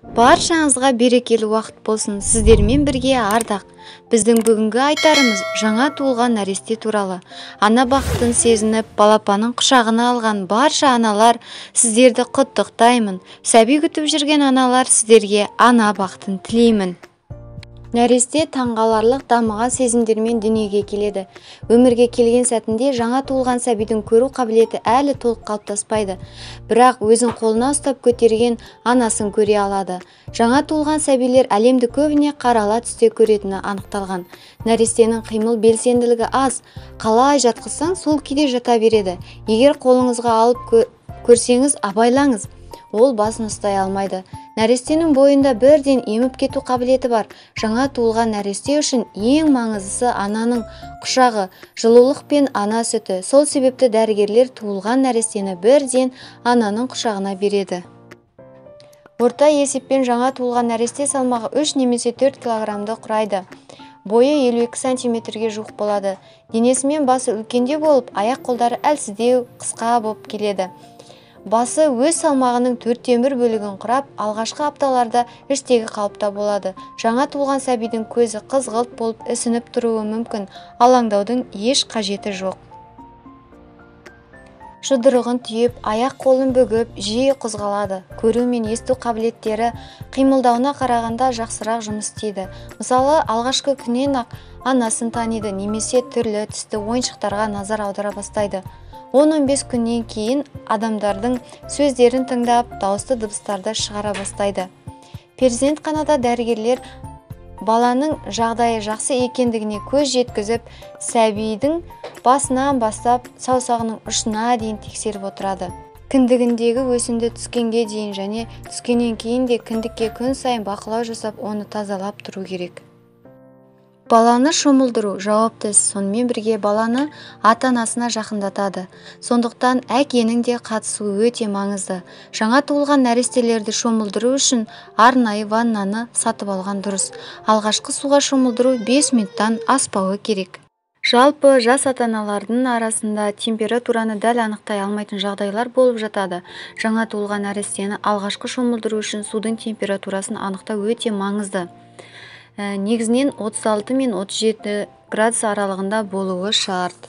Баршаңызға берекелі уақыт болсын. Сіздермен бірге Ардақ. Біздің бүгінгі айтарымыз жаңа туылған нәресте туралы. Ана бақытын сезініп, балапанын құшағына алған барша аналар, сіздерді құттықтаймын. Сәби күтіп жүрген аналар, сіздерге ана бақытын тілеймін. Нәресте таңғаларлық дамыған сезімдермен дүниеге келеді. Өмірге келген сәтінде жаңа туылған сәбидің көру қабілеті әлі толық қалыптаспайды. Бірақ өзін қолына ұстап көтерген анасын көре алады. Жаңа туылған сәбилер әлемді көбіне қарала түсте көретіні анықталған. Нәрестенің қимыл белсенділігі аз. Қалай жатқызсаң, сол күйде жата береді. Егер қолыңызға алып көрсеңіз, абайлаңыз. Ол басын ұстай алмайды. Нәрестенің бойында бірден еміп кету қабілеті бар. Жаңа туылған нәресте үшін ең маңыздысы ананың құшағы, жылулық пен ана сүті. Сол себепті дәрігерлер туылған нәрестені бірден ананың құшағына береді. Орта есеппен жаңа туылған нәресте салмағы 3 немесе 4 килограммды құрайды. Бойы 52 сантиметрге жуық болады. Денесі мен басы үлкендеу болып, аяқ қолдары әлсіздеу, қысқа болып келеді. Басы өз салмағының 1/4 бөлігін құрап, алғашқы апталарда іштегі қалыпта болады. Жаңа туылған сәбидің көзі қызғылт болып ісініп тұруы мүмкін. Алаңдаудың еш қажеті жоқ. Жұдырығын түйіп, аяқ қолын бүгіп, жиі қозғалады. Көру мен есту қабілеттері қимылдауына қарағанда жақсырақ жұмыс істейді. Мысалы, алғашқы күннен-ақ анасын таниды немесе түрлі түсті ойыншықтарға назар аудара бастайды. 10-15 күннен кейін адамдардың сөздерін тыңдап, дауысты дыбыстарды шығара бастайды. Перзентханада дәрігерлер баланың жағдайы жақсы екендігіне көз жеткізіп, сәбидің басынан бастап саусағының ұшына дейін тексеріп отырады. Кіндігіндегі өсінді түскенге дейін және түскеннен кейін де кіндікке күн сайын бақылау жасап, оны тазалап тұру керек. Баланы шомылдыру жауапты іс, сонымен бірге баланы ата-анасына жақындатады. Сондықтан әкенің де қатысуы өте маңызды. Жаңа туылған нәрестелерді шомылдыру үшін арнайы ваннаны сатып алған дұрыс. Алғашқы суға шомылдыру 5 минуттан аспауы керек. Жалпы жас ата-аналардың арасында температураны дәл анықтай алмайтын жағдайлар болып жатады. Жаңа туылған нәрестені алғашқы шомылдыру үшін судың температурасын анықтау өте маңызды. Негізінен 36 мен 37 градус аралығында болуы шарт.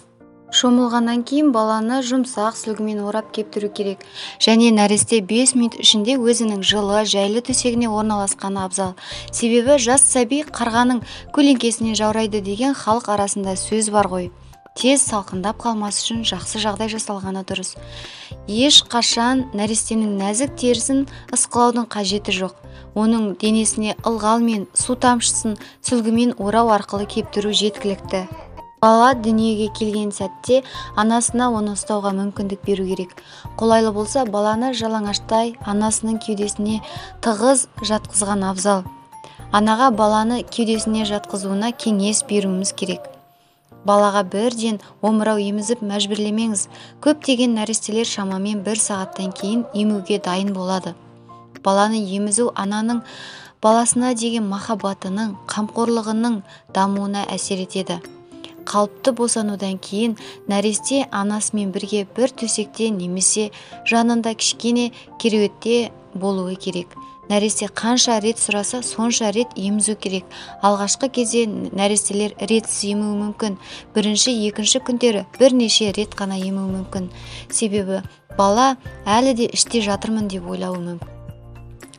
Шомылғаннан кейін баланы жұмсақ сүлгімен орап кептіру керек. Және нәресте 5 минут ішінде өзінің жылы, жайлы төсегіне орналасқаны абзал. Себебі жас сәби қарғаның көлеңкесінен жаурайды деген халық арасында сөз бар ғой. Тез салқындап қалмас үшін жақсы жағдай жасалғаны дұрыс. Еш қашан нәрестенің нәзік терісін ысқылаудың қажеті жоқ. Оның денесіне ылғал мен су тамшысын сүлгімен орау арқылы кептіру жеткілікті. Бала дүниеге келген сәтте анасына оны ұстауға мүмкіндік беру керек. Қолайлы болса, баланы жалаңаштай анасының кеудесіне тығыз жатқызған абзал. Анаға баланы кеудесіне жатқызуына кеңес беруіміз керек. Балаға бірден омырау емізіп мәжбүрлемеңіз. Көптеген нәрестелер шамамен 1 сағаттан кейін емуге дайын болады. Баланы емізу ананың баласына деген махаббатының, қамқорлығының дамуына әсер етеді. Қалыпты босанудан кейін нәресте анасымен бірге бір төсекте немесе жанында кішкене кереуетте болуы керек. Нәресте қанша рет сұраса, сонша рет емізу керек. Алғашқы кезде нәрестелер ретсіз емуі мүмкін. Бірінші, екінші күндері бірнеше рет қана емуі мүмкін. Себебі бала әлі де іште жатырмын деп ойлауы мүмкін.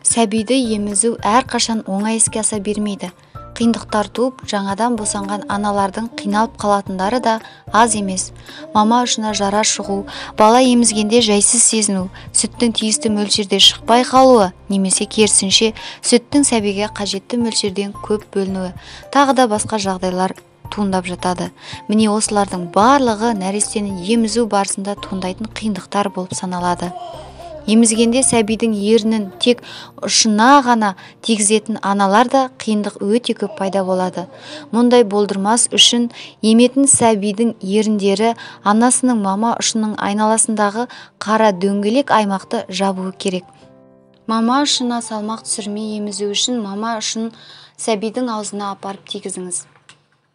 Сәбиді емізу әрқашан оңай іске аса бермейді. Қиындықтар туып, жаңадан босанған аналардың қиналып қалатындары да аз емес. Мама ұшына жара шығу, бала емізгенде жайсыз сезіну, сүттің тиісті мөлшерде шықпай қалуы немесе керісінше сүттің сәбиге қажетті мөлшерден көп бөлінуі, тағы да басқа жағдайлар туындап жатады. Міне осылардың барлығы нәрестені емізу барысында туындайтын қиындықтар болып саналады. Емізгенде сәбидің ернін тек ұшына ғана тигізетін аналар да қиындық өте көп пайда болады. Мұндай болдырмас үшін еметін сәбидің еріндері анасының мама ұшының айналасындағы қара дөңгелек аймақты жабуы керек. Мама ұшына салмақ түсірмей емізу үшін мама ұшын сәбидің аузына апарып тигізіңіз.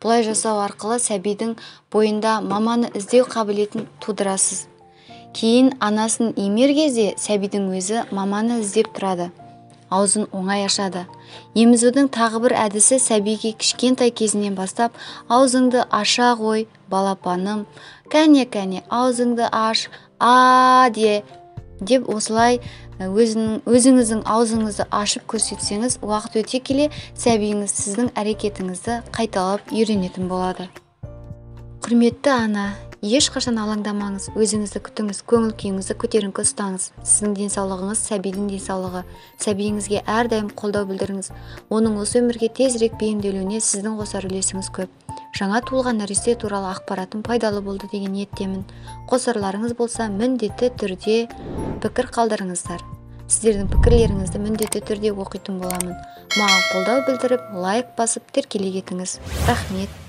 Бұлай жасау арқылы сәбидің бойында маманы іздеу қабілетін тудырасыз. Кейін анасын емер кезде сәбидің өзі маманы іздеп тұрады. Аузын оңай ашады. Емізудің тағы бір әдісі сәбиге кішкентай кезінен бастап аузыңды аша ғой, балапаным, кәне-кәне, аузыңды аш, а де деп осылай өзіңіздің аузыңызды ашып көрсетсеңіз, уақыт өте келе сәбиіңіз сіздің әрекетіңізді қайталап үйренетін болады. Құрметті ана, ешқашан алаңдамаңыз, өзіңізді күтіңіз, көңіл күйіңізді көтеріңкі ұстаңыз. Сіздің денсаулығыңыз сәбидің денсаулығы. Сәбиіңізге әрдайым қолдау білдіріңіз. Оның осы өмірге тезірек бейімделуіне сіздің қосар үлесіңіз көп. Жаңа туылған нәресте туралы ақпаратым пайдалы болды деген ниеттемін. Қосарларыңыз болса, міндетті түрде пікір қалдырыңыздар. Сіздердің пікірлеріңізді міндетті түрде оқитын боламын. Маған қолдау білдіріп, лайк басып, тіркеле кетіңіз. Рахмет.